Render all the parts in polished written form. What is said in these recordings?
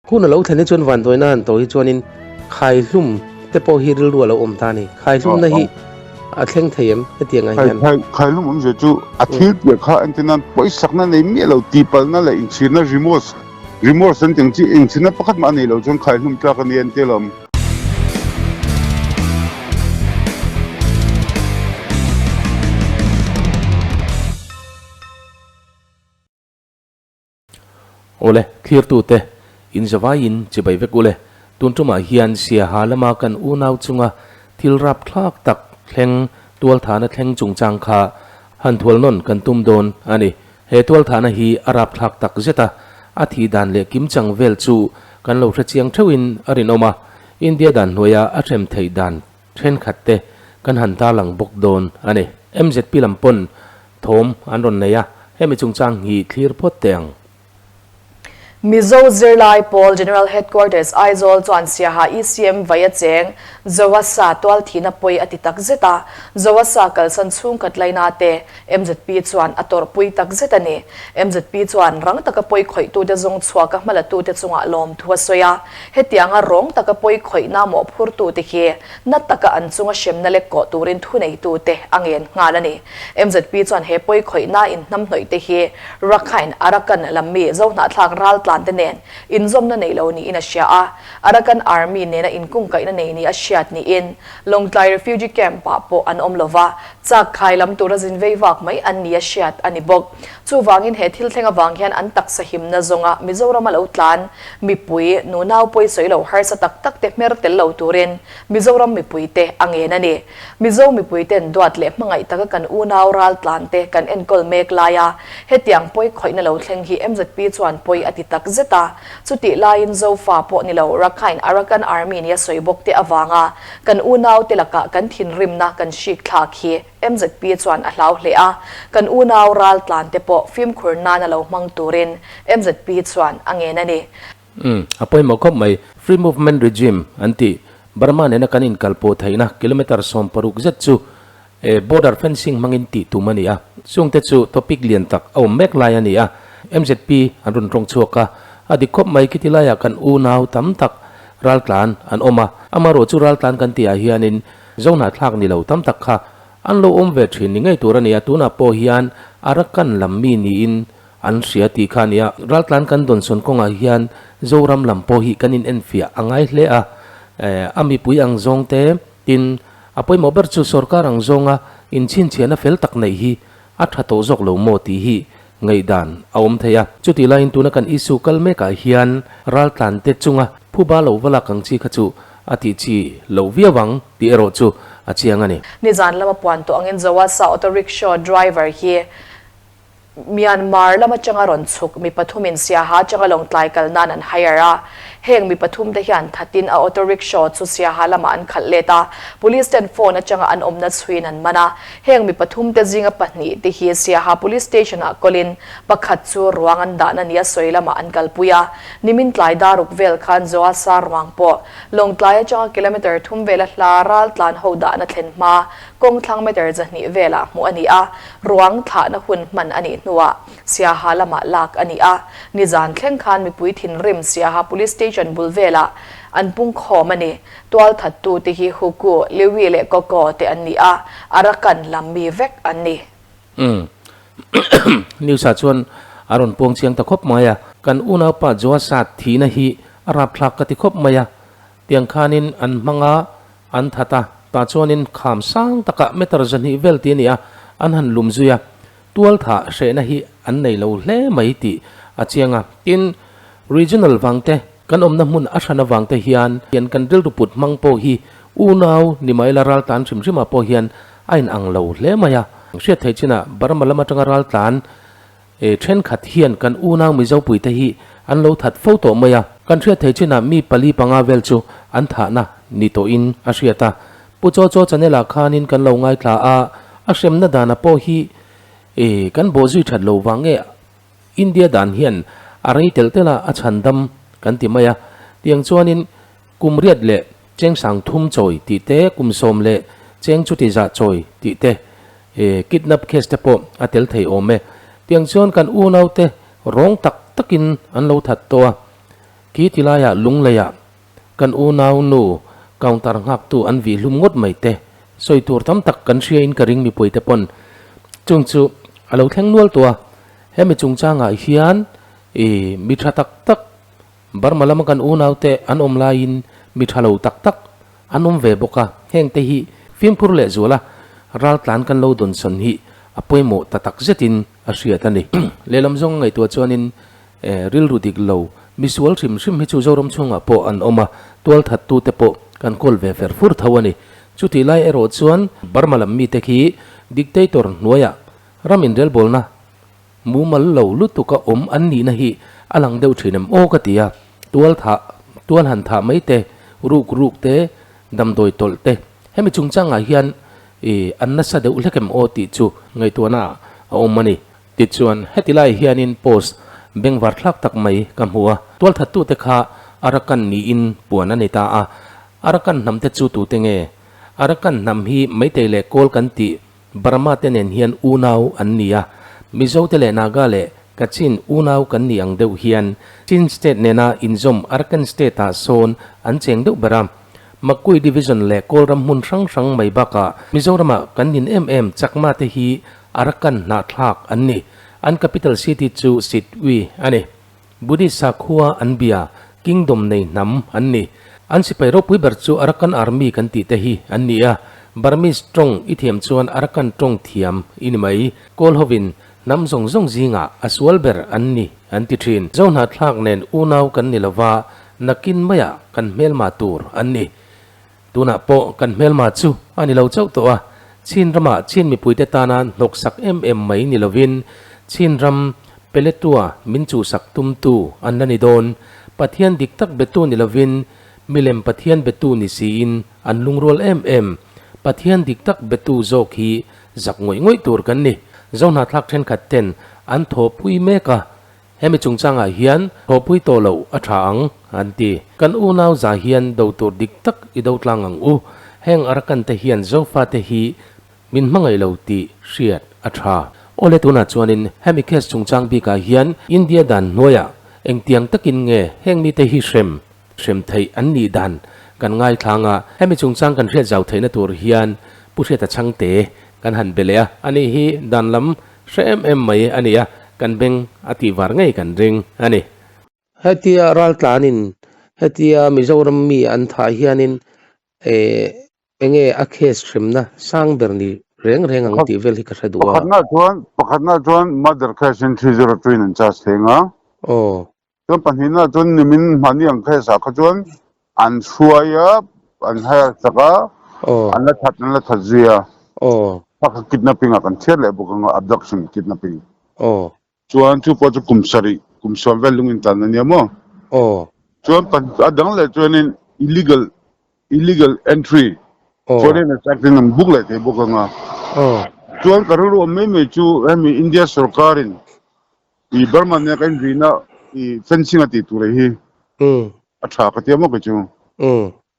Hun a lo thlen hi chuan vanduaina han tawh hi chuanin khaihlum te pawh hi rilru a lo awm ta a ni. Khaihlumna hi a thleng thei em hetiang ah hian? Khaihlum awmzia chu a thil piah kha entir nan pawisakna nei miah lo, tihpalhna leh inchhirna remorse, remorse an tih ang chi inchhirna pakhat mah a nei lo chuan khaihlum tlak a ni an ti alawm. Awle, thlirtute, in zavaiin chibai vek ule. Tun tumah hian Siaha lama kan unau chunga thil rapthlak tak thleng, tualthahna thleng chungchang kha han thual nawn kan tum dawn a ni. He tualthahna hi a rapthlak tak zet a, a thih dan leh kimchang vel chu kan lo hrechiang theuhin a rinawm a, India dan hnuaia a hrem theih dan thenkhat te kan han tarlang bawk dawn a ni. MZP lam pawn thawm an rawn nei a, hemi chungchang hi thlir phawt teh ang. Mizo zirlai pawl General Headquarters Aizawl chuan Siaha ECM vaia cheng Zoasa tualthihna pawi a ti tak zet a, Zoasa kalsan chhungkhat laina te MZP chuan a tawrhpui tak zet a ni. MZP chuan rang taka pawi khawihtute zawng chhuaka hmalatute chungah lawmthu a sawi a, hetianga rawng taka pawi khawihna mawhphurtute hi na taka an chunga hremna lek kawh turin thuneitute a ngen nghal a ni. MZP chuan he pawi khawihna inhnamhnawih te hi Rakhine, Arakan lam mi Zohnahthlak raltlan te nen inzawmna nei lo niin a hria a, Arakan Army nena inkungkaihna nei ni a hriat niin Lawngtlai Refugee Camp-ah pawh an awm lo va, chak khai lam tura zin vei vak mai an ni a hriat a ni bawk. Chuvangin he thil thleng avang hian an taksa himna zawnga Mizorama lo tlan mipui, nunau pawisawi lo harsa tak tak te hmer tel lo turin Mizoram mipuite a ngen a ni. Mizo mipuiten duat leh hmangaih taka kan unau raltlan te kan enkawl mek lai a, hetiang pawi khawihna lo thleng hi MZP chuan pawi a ti tak zet a. Chutih laiin Zofa pawh ni lo Rakhine Arakan Army nia sawi bawk te avanga kan unau te lakah kan thinrimna kan hrik thlak hi MZP chuan a hlau hle a, kan unau raltlan te pawh fimkhur nana lo hmang turin MZP chuan a ngen a ni. Umm, a pawimawh khawp mai. Free Movement Regime an tih, Burma nena kan inkalpawh theihna kilometre 60 zet chu e border fencing hmangin tih tum a ni a. Chungte chu topic lian tak a awm mek lai a ni a. MZP an rawn tawng chhuak a, a dik khawp mai khiti laiah kan unau tam tak raltlan an awm a. Amaherawh chu raltlan kan tihah hianin Zohnahthlak ni lo tam tak kha an lo awm ve thin ni ngei tur a ni a. Tunah pawh hian Arakan lam mi niin An hria tih kha a nia. Raltlan kan dawnsawn kawngah hian Zoram lam pawh hi kan inenfiah a ngai hle a. A mipui ang zawng te, tin, a pawimawh ber chu sorkar ang zawnga inchhinchhiahna fel tak neih hi a tha tawh zawk lo maw tih hi ngaihdan a awm thei a. Chutih laiin tuna kan issue kal mekah hian raltlan te chunga phuba lo va lak ang chi kha chu a tih chi loh viau ang tih erawh chu a chiang a ni. Nizan lama puan tawh angin Zoasa Auto Rickshaw driver hi Myanmar lam atanga rawn chhuk mi pathumin Siaha atanga Lawngtlai kal nan an hire a. Heng mi pathum te hian thatin a auto rickshaw chu Siaha lamah an khalh let a, police ten phone atanga an awmna chhuiin an man a. Heng mi pathum te zinga pahnih te hi Siaha Police Station ah kawlin pakhat chu ruang an dahna nia sawi lamah an kalpui a. Nimin tlai daruk vel khan Joasa ruang pawh Lawngtlai atanga kilometre thum vela hla ral tlan ho dahna thlen hma Kawng thlang meter 200 velah hmuh a ni a, ruang thlahna hun hman a nih hnuah Siaha lamah lak a ni a. Nizan thleng khan mipui thinrim Siaha Police Station bul velah an pungkhawm a ni. Tualthattu te hi Huku, Lewi leh Koko te an ni a, Arakan lam mi vek an ni. Umm. News ah chuan a rawn puang chiang ta khawp mai a. Kan unaupa Joasa thihna hi a rapthlak ka ti khawp mai a. Tiang khanin an hmang a, An that a, tah chuanin kham sang takah meter 200 vel ti a ni a, an han lum zui a. Tualthah hrehna hi an nei lo hle mai tih a chiang a. Tin, regional vangte, kan awmna hmun a hran avangte hian hian kan rilru put hmang pawh hi unau ni mai la raltlan hrim hrimah pawh hian a inang lo hle mai a. Hriat theih chinah Burma lam atanga raltlan E thenkhat hian kan unau Mizopuite hi an lo that fo tawh mai a, kan hriat thei chinah mi pali panga vel chu an thahna ni tawhin a hriat a. Pu Chaw Chaw channel ah khanin kan lo ngaithla a, a hremna dana pawh hi e kan bawhzui that lo vang nge India dan hian a rei telh telh a a chhandam kan ti mai a. Tiang chuanin kum riat leh cheng sang thum chawi tih te, kum sawm leh cheng chuti zah chawi tih te, e kidnap case te pawh a tel thei awm e. Tiang chuan kan unau te rawng tak takin an lo that tawh a. Khi ti laiah Lungleiah kan unau nu counter nghaktu an vih hlum ngawt mai te, sawi tur tam tak kan hriain ka ring mipui te pawn chung chu a lo thleng nual tawh a. Hemi chungchangah hian i mi tha tak tak Burma lama kan unau te an awm laiin mi tha lo tak tak an awm ve bawk a, heng te hi fimkhur leh zuala raltlan kan lo dawnsawn hi a pawimawh ta tak zetin a hriat a ni. Lehlam zawng a ngaihtuah chuanin rilru dik lo, misual hrim hrim hi chu Zoram chhungah pawh an awm a, tualthattu te pawh kan kawl ve fer fur tho a ni. Chutih lai erawh chuan Burma lam mite khi dictator hnuaiah ram inrelbawlna mumal lo lutuka awm an nihna hi a lang deuh thin em aw ka ti a, tual thah, tual han thah mai te, ruk ruk te, damdawi tawlh te, hemi chungchangah hian i an nasa deuh hlek em aw tih chu ngaihtuahna a awm a ni. Tichuan, heti lai hianin post bengvar thlak tak mai ka hmu a, tualthattute kha Arakan niin puan a ni ta a, Arakan hnamte chu tute nge? Arakan hnam hi Meitei leh Kawl kan tih Burma te nen hian unau an ni a, Mizo te leh Naga leh Kachin unau kan ni ang deuh hian Chin State nena inzawm Arakan State ah sawn an cheng deuh ber a. Makui Division leh Kawlram hmun hrang hrang mai bakah Mizoramah kan nin em em Chakma te hi Arakan hnahthlak an ni. An capital city chu Sitwe a ni. Buddhist sakhua an bia, kingdom nei hnam an ni. An sipai ropui ber chu Arakan Army kan tih te hi an ni a, Burmese tawng i thiam chuan Arakan tawng thiam i ni mai. Kawl hovin hnam zawng zawng zingah a sual ber an ni an ti thin. Zo hnahthlak nen unau kan ni lova, nakin maiah kan hmelma tur an ni. Tunah pawh kan hmelma chu a ni lo chauh tawh a, Chin ramah Chin mipuite tana hnawksak em em mai ni lovin Chin ram Peletua min chuhsak tumtu an la ni dawn. Pathian dik tak betu ni lovin milem Pathian betu ni siin an lungrual em em. Pathian dik tak betu zawk hi zak ngawih ngawih tur kan ni. Zohnahthlak thenkhat ten an thawhpui mek a, Hemi chungchangah hian thawhpui tawh loh a tha ang, an ti. Kan unau za hian do tur dik tak i do tlang ang u. Heng Arakan te hian Zofa te hi min hmangaih lo tih hriat a tha. Awle tunah chuanin hemi case chungchang bikah hian India dan hnuaiah engtiang takin nge heng mite hi hrem hrem theih an nih dan kan ngaithlang a, hemi chungchang kan hriat zau theihna tur hian Pu Hriata Chhangte kan han be leh a, ani hi dan lam Hre em em mai a ni a, kan beng a tih var ngei kan ring a ni. Hetia raltlanin hetia Mizoram mi an thah hianin eh enge a case hremna sang ber ni reng reng ang tih vel hi ka hre duh a. Pakhatna chuan pakhatna chuan murder case in 302 in an charge thei ang a. Aw. Chuan pahnihna chuan nimin hmani ang case ah kha chuan an hruai a, an hire chak a, an la that an la that zui a. Kha kha kidnapping ah kan chhiat leh bawk ang a, abduction kidnapping. Chuan chu pawh chu kum sarih, kum sawm vel lung intan a nia maw? Chuan a dang leh chuanin illegal illegal entry foreigners act in an buk leh thei bawk ang a. Chuan ka rilru awm mai mai chu hemi India sorkarin I Burma nia ka inrihna i fencing a tih tur ei hi a tha ka tia maw kei chu.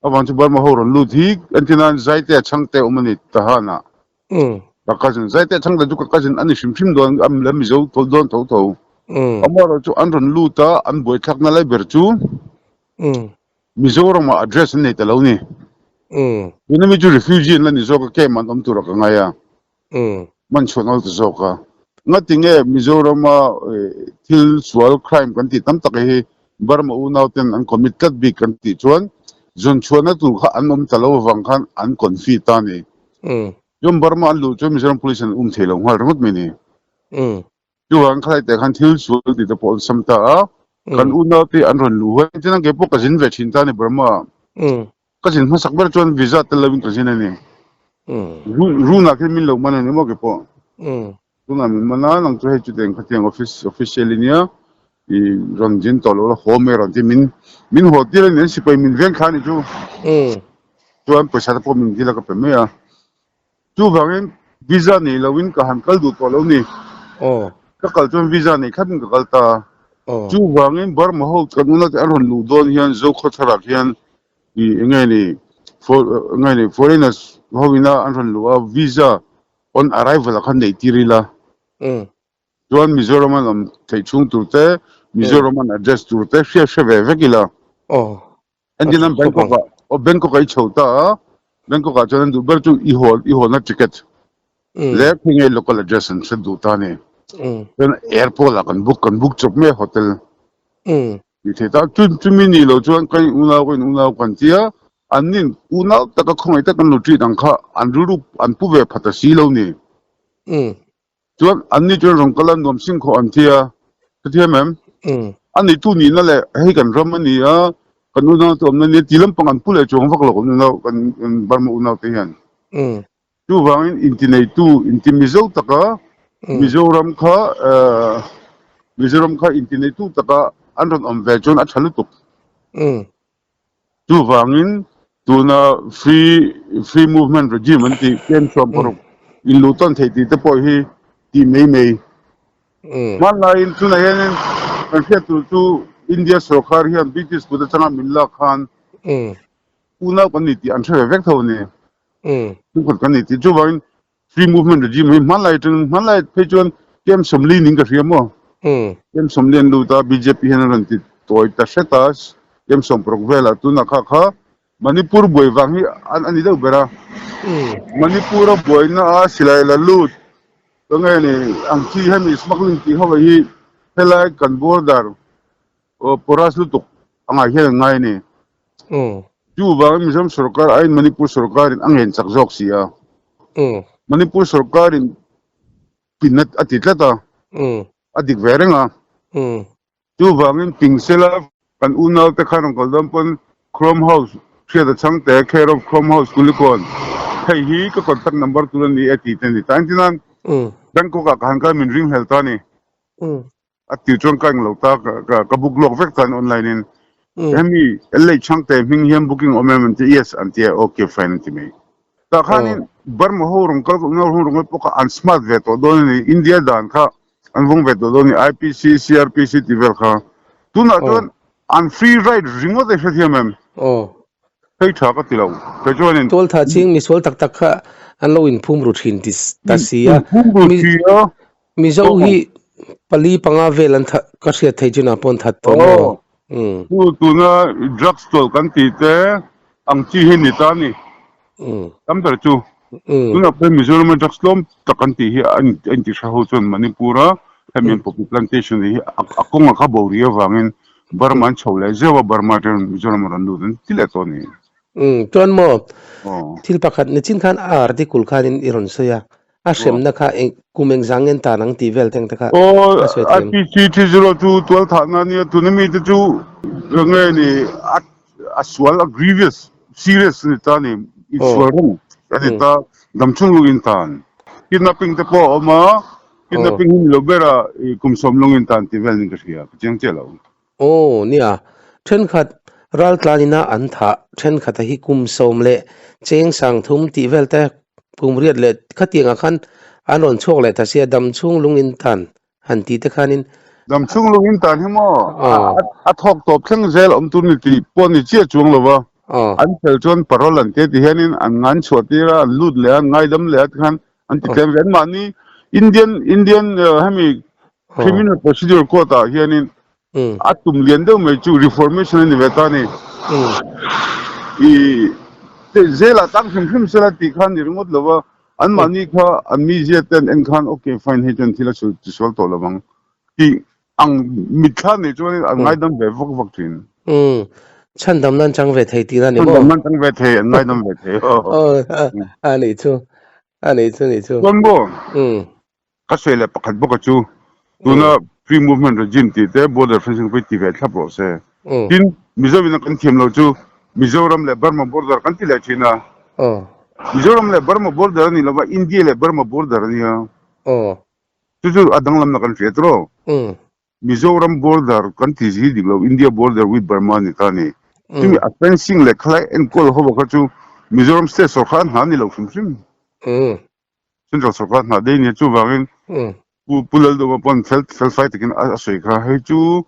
Avang chu Burma ho rawn lut hi entir nan Zaite a chhangte awm a ni Tahan ah. Ka cousin Zaite a chhangte chu ka cousin a ni hrim hrim dawn a la Mizo tho dawn tho tho. Amaherawh chu an rawn lut a an buaithlakna lai ber chu Mizoram ah address an nei ta lo ni. Tuna mi chu refugee an la ni zawk a camp an awm tur ah ka ngai a. Man chhuan awl ta zawk a. Ngati nge Mizorama thil sual crime kan tih tam tak hi Burma unau ten an commit tlat bik kan tih chuan zawn chhuahna tur kha an awm ta lo avang khan an confi ta a ni. Chuan Burma an luh chuan Mizoram police an um thei lo nghal ringawt mai ni. Chuvang khalai teh khan thil sual tih te pawh an sam ta a. Kan unau te an rawn luh huai chuan kei pawh ka zin ve thin ta a ni Burma. Ka zin hmasak ber chuan visa tel lovin ka zin a ni. Runa khi min lo man a ni maw kei pawh. Tunah min man a, nang chu hei chutiang khatiang office official i nia i rawn zin tawh lo la haw mai rawn ti min min haw tir a ni an sipai min veng thla a ni chu. Chuan pawisa te pawh min dil a ka pe mai a. Chuvangin visa nei loin ka han kal duh tawh lo ni. Ka kal chuan visa nei thlapin ka kal ta. Chuvangin Burma ho kan unau te an rawn luh dawn hian Zokhawtharah khian i enge ni enge ni foreigners ho ina an rawn luh a visa on arrival ah khan neih tir ila. Chuan Mizoram an awm theih chhung tur te, Mizoram an address tur te hria hre ve vek ila. Entir nan Bangkok ah aw Bangkok ah i chho ta a, Bangkok ah chuan an duh ber chu i haw i hawna ticket leh khi nge local address an hre duh ta a ni. Chuan airport ah kan book kan book chawp mai a hotel tih theih ta. Chu chumi nih loh chuan ka in unau ka in unau kan tia an nin unau taka khawngaih tak an lo treat ang kha an rilru an pu ve phat a si lo ni. Chuan anni chuan rawn kal a nuam sing khawh an ti a, ka thiam em? A neitu nihna leh hei kan ram a ni a, kan unau te awmna nia ti lampang an pu leh chuang vak lo kan unau kan Burma unau te hian. Chuvangin inti neitu inti Mizo taka Mizoram kha Mizoram kha inti neitu taka an rawn awm ve chuan a tha lutuk. Chuvangin tuna free free movement regime an tih kem 16 inluh tawn theih tih te pawh hi tih mai mai. Hmanlaiin tunah hianin kan hriat tur chu India sorkar hian British kut atanga min lak khan unau kan ni tih an hre ve vek tho a ni. Chhungkhat kan ni tih. Chuvangin Free movement regime hi hmanlai atangin hmanlai phei chuan kem 40 ning ka hria maw? Kem 40 an lut a, bjp hian an rawn ti tawi ta hret a, kem 16 velah tunah kha kha Manipur buai vang hi an a ni deuh ber a. Manipur a buaina a silai la lut ka nge ni ang chi hemi smuggling tih ho hi helai kan border porous lutuk angah hian an ngai a ni. Chuvangin Mizoram sorkar aiin Manipur sorkarin a ngen chak zawk si a. Manipur sorkarin pin a ti tlat a, a dik ve reng a. Chuvangin Pingsela kan unaute khan rawn kal dawn pawn Chrome House hriat a chhang te, care of Chrome House Kulikawn, hei hi ka contact number tur a ni e tih te a ni ta. Engtin nan Bangkok ah ka han kal min ring hlel ta a ni. A tir chuan ka englo ta ka book lawk vek ta an online in hemi LA Chhangte hming hian booking awm em an ti yes an ti a okay fine an ti mai. Tah khanin Burma ho rawn kal unau ho rawn kal pawh kha an smart ve tawh dawn a ni India dan kha an vawng ve tawh dawn a ni IPC CRPC tih vel kha tunah chuan an free ride ringawt a hrethiam em? Hei tha ka ti lo kei chuanin. Tualtha ching misual tak tak kha an lo inphum ru thin ti ta si a. Inphum ru si a. Mizo hi pali panga vel an that ka hriat thei chu na pawn that tawh maw? Chu tuna drugs tawlh kan tih te ang chi hi ni ta ni. Tam ber chu. Tunah pawh Mizoram a drugs tlawm tak kan tih hi a inti hre ho chuan Manipur a hemi an poppy plantation hi a kawng a kha bo ri avangin Burma an chho leh zeuh a, Burma atangin Mizoram a rawn lut an ti leh tawh a ni. Chuan maw thil pakhat nichin khan a article khanin i rawn sawi a, A hremna kha eng kum eng zang ngen tan ang tih vel teng te kha a sawi thiam. Aw, IPC 302 tual thahna nia tuna mite chu ka nge ni a a sual a grievous serious a ni ta ni insual reng a ni ta damchhung lung in tan kidnapping te pawh a awm a kidnapping hi ni lo ber a kum sawm lung in tan tih vel niin ka hria ka chiang chiah lo. Aw nia, thenkhat raltlanina an thah thenkhat a hi kum 10 leh cheng 30 tih vel te kum riat leh khatiangah khan an rawn chhuak leh ta sia damchhung lung in tan han tih te khanin. Damchhung lung in tan hi maw a thawk tawp thleng zel awm tur ni tih pawh ni chiah chuang lo va, an fel chuan parole an ti a ti hianin an ngan chhuah tir a, an lut leh a, an ngaidam leh a tikhan an ti tlem ve. Anmahni Indian Indian hemi Criminal Procedure Code ah hianin a tum lian deuh mai chu reformation a ni ve ta a ni. I zelah tang hrim hrim sela tih kha ni ringawt lo va, anmahni kha an mizia te an en khan okay fine hei chuan thil a tisual tawh lo vang tih ang mitthla nei chuanin an ngaidam ve vak vak thin. Chhandam nan chang ve thei tihna a ni maw? Chhandam nan chang ve thei, an ngaidam ve thei. A nih chu, a nih chu, nih chu. Chuan maw? Ka sawi leh pakhat bawka chu tuna free movement regime tih te border fencing pawh hi ti ve thlap rawh se. Tin, Mizo in kan thiam lo chu Mizoram leh Burma border kan ti leh thin a. Mizoram leh Burma border a ni lova India leh Burma border a nia. Chu chu a danglamna kan hria tawh. Mizoram border kan ti hi dik lo India border with Burma a ni ta a ni. Chumi a fencing leh khalai enkawl ho kha chu Mizoram state sorkar an hna a ni lo hrim hrim. Central sorkar hna daih nia chuvangin Pu Pu Laldawma pawn fel fel fai takin a sawi kha hei chu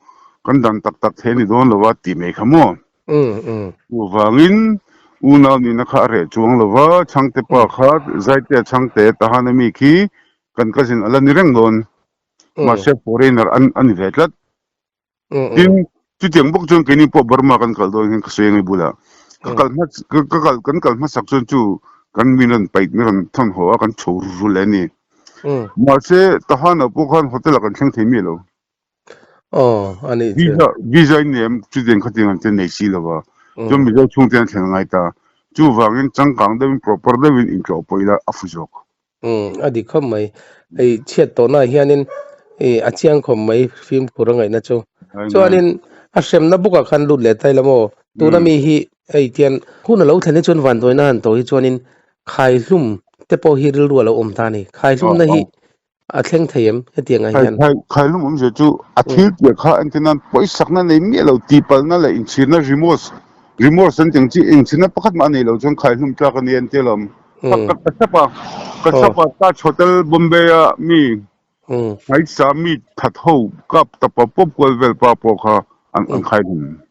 kan dan tak tak thei a ni dawn lo a tih mai kha maw. Chuvangin unau nihna kha a reh chuang lo va, Chhangte pa kha Zaitea Chhangte Tahan ami khi kan cousin a la ni reng dawn. Mahse foreigner an a ni ve tlat. Tin, chutiang bawk chuan keini pawh Burma kan kal dawn hian ka sawi angai bulah ka kal hma ka kal kan kal hmasak chuan chu kan min rawn paih min rawn thawn haw a kan chho ru leh a ni. Mahse, Tahan ah pawh khan hotel ah kan thleng thei miah lo. Aw, a nih chu. Visa visa in nei em chutiang khatiang an te nei si lo va. Chuan Mizo chhungte an thlen a ngai ta. Chuvangin changkang deuhin proper deuhin intlawh pawh ila a fu zawk. Umm a dik khawp mai. Hei chhiat tawhna ah hianin ih a chiang khawp mai fimkhur a ngaihna chu. Chuanin a hremna bukah khan lut leh ta ila maw? Tuna mi hi hei tian hun a lo thlen hi chuan vanduaina han tawh hi chuanin khaihlum te pawh hi rilru a lo awm ta a ni. Khaihlumna hi a thleng thei em hetiang ah hian? Khaihlum awmzia chu a thil piah kha entir nan pawisakna nei miah lo tihpalhna leh inchhirna remorse remorse an tih ang chi inchhirna pakhat mah a nei lo chuan khaihlum tlak a ni a entir lo. Ka ka ka sap a, ka sap a Taj Hotel Bombay a mi hmaisa mi that ho kap ta pawp pawp kual vel pa pawh kha an an khai hlum.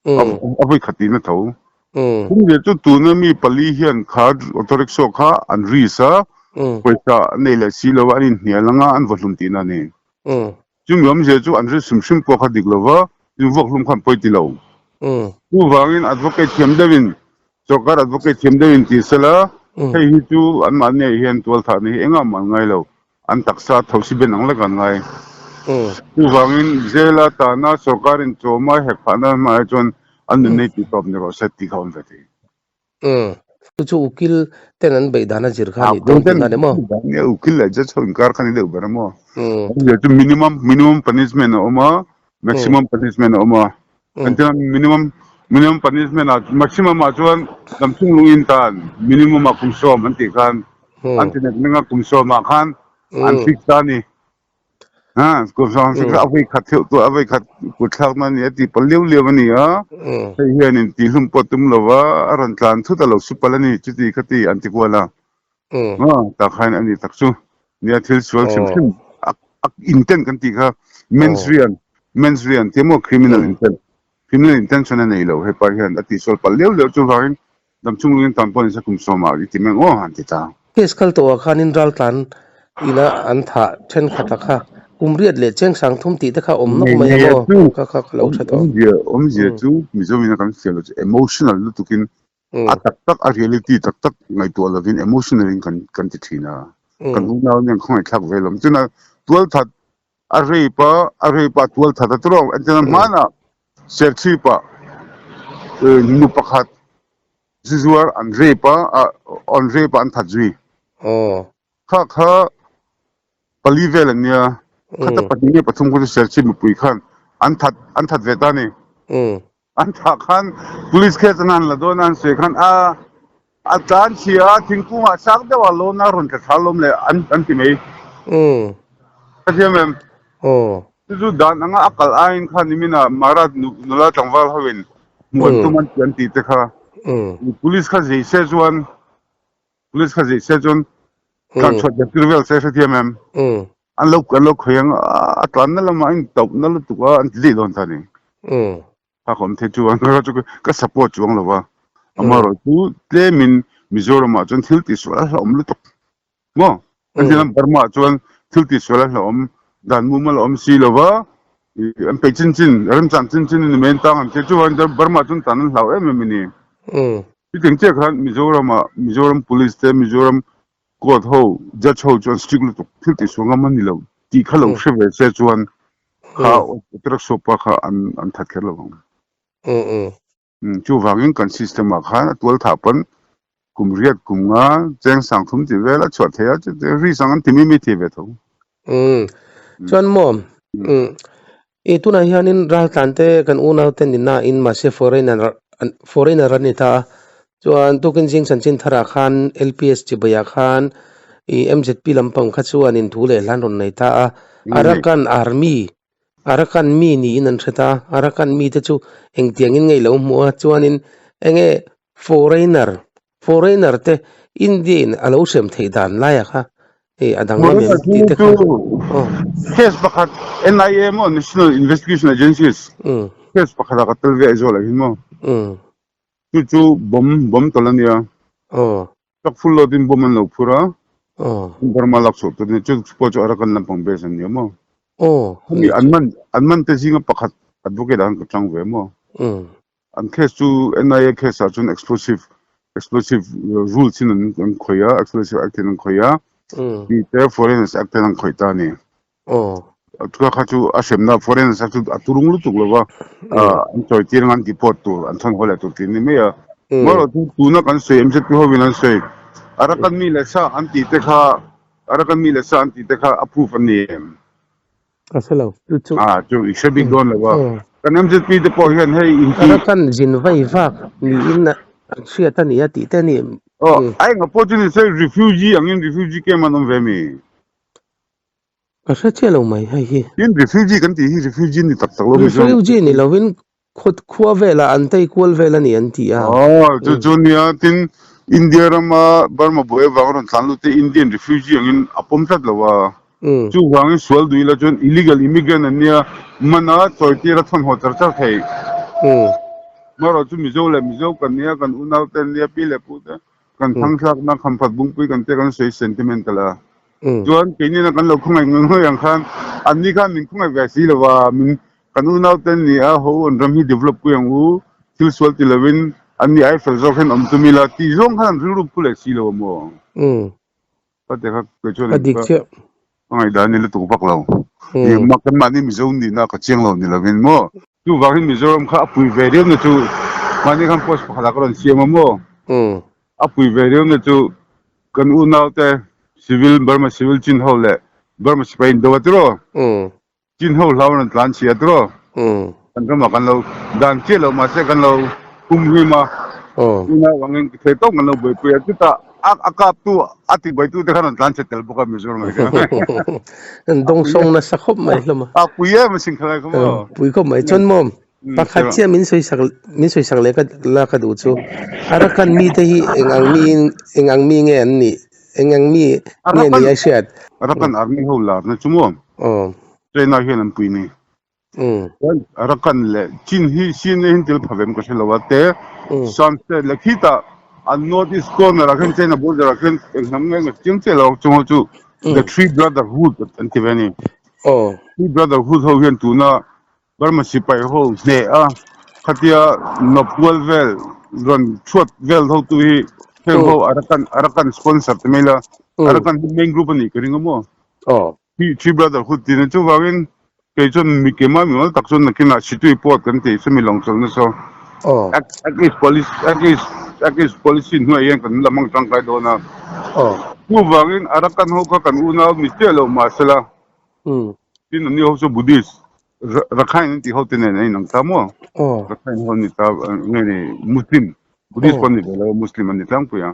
A a vawi khat tiin a tho. Pumriat chu tuna mi pali hian kha auto rickshaw kha an risk a, pawisa an nei leh si lo a, an inhnial anga an vaw hlum tihna a ni. Chumi awmzia chu an risk hrim hrim pawh kha dik lo va, invuak hlum kha an pawi ti lo. Chuvangin advocate thiam deuhin, sorkar advocate thiam deuhin ti sela, hei hi chu anmahni ah hian tualthahna hi engah mah an ngai lo, an taksa thosi ben ang lek an ngai. Chuvangin jail-a tana sorkarin chawma hek phahna hmaah chuan an nunnei tih tawp ni rawh se tih kha a awm ve thei. Umm. Chu chu ukil ten an beih dan a zir kha nih dawn tihna ni maw? Nge ukil leh judge ho inkar kha ni deuh ber a maw? Awmzia chu minimum minimum punishment a awm a, maximum punishment a awm a. Engtin minimum minimum punishment ah maximum ah chuan damchhung lung in tan minimum ah kum sawm an tih khan an ti nek nek a kum sawm ah khan an fix ta a ni. Ha, kum sawm fix a voi khat theuh tawh a voi khat kut thlak na ni a ti pal liau liau a ni a. Hei hian in tih hlum pawh tum lo va, a rawn tlan thut a lo su palh a ni chuti kha ti an ti kual a. Ha, tak khan a ni tak chu. Nia thil sual hrim hrim a intent kan tih kha mens rea mens rea an ti emaw criminal intent criminal intention a nei lo hepa hian a tihsual palh liau liau chuvangin Damchung lungin tan pawh nise kum sawmah i ti meng aw han ti ta. Case kal tawhah khanin raltlan ina an thah thenkhat a kha kum riat leh cheng sang thum tih te kha awm nawk mai a maw ka kha ka lo tha tawh. Awmzia awmzia chu Mizo ina kan fiah lo chu emotional lutukin a tak tak a reality tak tak ngaihtuah lovin emotional in kan kan ti thin a. Kan unau nen khawngaihthlak ve lawm. Chuna tualthat a rape a a rape a tualthat a tawrh engtin a hmanah Serchhip ah nu pakhat zuzuar an rape a, an rape a an that zui. Kha kha pali vel an nia, khata pahnih nge pathum kha chu Serchhip mipui khan an that an that ve ta a ni. An thah khan police case an han la dawn a, an sawi khan a A tlan chhia a, thingkung ah sang deuh ah lawn a rawn tla thla lawm le an an ti mai. Ka thiam em? Chu chu dan anga a kal aiin khan nimin ah Mara nula tlangval ho in hmuh an tum an ti an tih te kha. Police kha zei se chuan Police kha zei se chuan tlan chhuat ve tir vel se hrethiam em? An lo an lo khawi ang a tlan na lamah a in tauh na lutuk a an ti daih dawn ta ni. Kha ka awm thei chuan ka chu ka support chuang lo va, amaherawh chu tlemin Mizoram ah chuan thil tihsual a hlauhawm lutuk maw? An ti a, Burma ah chuan thil tihsual a hlauhawm dan mumal a awm si lo va, an peih chin chin, remchang chin chin a ni mai an tang an tia, chuvangin Burma ah chuan tan an hlau em em a ni. Chutiang chiah khan Mizoram ah Mizoram Police te Mizoram Court ho, Judge ho chuan strict lutuk thil tihsual ngam a ni lo tih kha lo hre ve se chuan kha truck pa kha an an that kher lo ang. Chuvangin kan system ah khan a tual thah pawn kum riat kum nga cheng sang thum tih vel a chhuah thei a, risk ang an ti mi mi thei ve tho. Chuan maw i tunah hianin raltlan te kan unau te ni na in mahse foreigner foreigner an ni ta a, chuan tukin zing chanchin tharah khan LPS chibai ah khan ih MZP lampang kha chuan in thu leh hlan rawn nei ta a, Arakan Army Arakan mi niin an hre ta a, Arakan mi te chu engtiangin ngei lo hmuh a chuanin enge foreigner Foreigner te India in a lo hrem theih dan lai a kha hei a danglam em tih te kha aw. Case pakhat NIA maw National Investigation Agencies case pakhat ah ka tel ve Aizawl ah hin maw chu chu bomb bomb tawlh a nia truck full load in bomb an lo phur a Burma lak chhuah tur a nia chu pawh chu Arakan lampang base an nia maw hemi an man an man te zinga pakhat. Advocate ah khan ka tang ve maw? An case chu NIA case ah chuan explosive explosive rules in an an khawih a, explosive act in an khawih a, tih te foreigners act ten an khawih ta a ni. Chua kha chu a hremna foreigners act chu a turung lutuk lo va, an chawi tir anga an deport tur, an chhan haw leh tur tih a ni mai a. Amaherawhchu chu tuna kan sawi MZP hovin an sawi Arakan mi leh sa an tih te kha Arakan mi leh sa an tih te kha a proof an ni em? Ka hre lo chu chu. Ah chu i hre bik dawn lo a. Kan MZP te pawh hian hei inti. Arakan zin vai vak niin an hriat a ni a tih te a ni. Aw a engah pawh chu ni se refugee angin refugee camp an awm ve mi? Ka hre chiah lo mai hei hi. Tin refugee kan tih hi refugee ni tak tak lo mi zawng. Refugee ni lovin Khua velah an tei kual vel a ni an ti a. Aw, chu chu nia, tin India rama Burma buai avanga rawn tlan lut te Indian refugee angin a pawm tlat lo a. Chuvangin sual duh ila chuan illegal immigrant an nia, mana chawitir a thawnhaw char char thei. Amaherawhchu Mizo leh Mizo kan nia, kan unau te an nia, pi leh pu te kan thangthlakna khamphat bungpui kan tia kan sawi sentimental a. Chuan keinina kan lo khawngaih ngawih ngawih ang khan anni khan min khawngaih ve si lo va, min Kan unau ten ni a ho an ram hi develop pui ang u, thil sual ti lovin an ni ai fel zawk hian awm tum ila tih zawng khan an rilru phu leh si lo a maw? Ka ti kha kei chuan A dik chiah. Ka ngaihdan ni lutuk vak lo. I mak kan mahni Mizo nihna ka chiang lo ni lovin maw? Chuvangin Mizoram kha a pui ve riau na chu mahni khan post pakhat ah ka rawn siam a maw? A pui ve riau na chu kan unau te civil Burma civil chin ho leh Burma sipai in do a tiraw? Chin ho hlau an rawn tlan chhia tiraw? Kan ramah kan lo dan chiah lo mahse kan lo hum hlim a, tuna avangin thei tawk kan lo buaipui a, chutah a kaptu a tibuaitu te khan rawn tlan chhe tel bawk a Mizoram ah hian. An dawngsawng nasa khawp mai hlawm a. A pui em a singkhalai kha maw? Pui khawp mai. Chuan maw pakhat chiah min sawi sak min sawi sak leh ka la ka duh chu Arakan mite hi eng ang mi eng ang mi nge an nih? Eng ang mi nge ni a hriat? Arakan Army ho larna chu maw? Aw. China hian an pui ni. Chuan Arakan leh Chin hi CNA hian tel pha vem ka hre lo a te Shan State leh khitah an North East corner ah khian China border ah khian eng hnam nge nge chiang chiah lo chung ho chu The Three Brotherhood an ti ve a ni. Aw. Three Brotherhood ho hian tuna Burma sipai ho hneh a, khatia nawpkual vel rawn chhuat vel ho tu hi heng ho Arakan Arakan sponsor te mai la, Arakan hi main group a nih ka ring a maw? Three Brotherhood tih na chuvangin kei chuan mi kema mi ngawl tak chuan nakinah Situi pawt kan tih chu mi lawng chawlhna saw Act East Policy Act East Act East Policy hnuaiah hian kan la hmang tangkai dawn a, chuvangin Arakan ho kha kan unau mi chiah lo mahsela Tin an ni ho chu Buddhist Rakhine an tih ho te nen a inang ta maw? Rakhine ho an ni ta nge ni Muslim Buddhist pawh an ni ve lo Muslim an ni tlangpui a.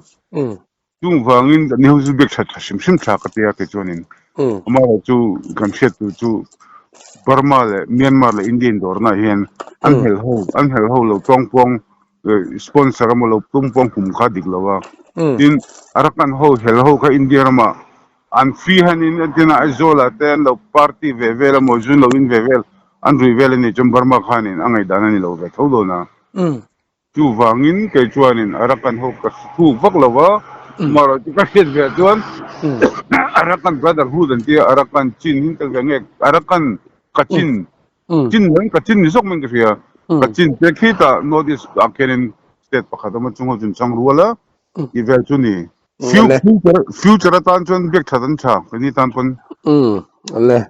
Chung vangin an ni ho chu biak that tha hrim hrim tha ka ti a kei chuanin amaherawh chu kan hriat tur chu Burma leh Myanmar leh India indawrna ah hian an hel ho an hel ho lo tawngpawng sponsor emaw lo tawngpawng hum kha dik lo a. Tin Arakan ho hel ho kha India ramah An free hanin entirna Aizawl ah te an lo party ve vel emaw zun lo in ve vel an rui vel anih chuan Burma khanin a ngaihdan a ni lo ve tho dawn a. Chuvangin kei chuanin Arakan ho ka thuk vak lo va, amaherawh chu ka hriat ve chuan Arakan Brotherhood an tia Arakan Chin hin tel ve nge Arakan Kachin Chin lam Kachin ni zawk mai in ka hria Kachin te khitah North East ah khianin state pakhat awm a chung ho chu an chang rual a tih vel chu ni. Future atan chuan biak that an tha, keini tan pawn. Umm, le.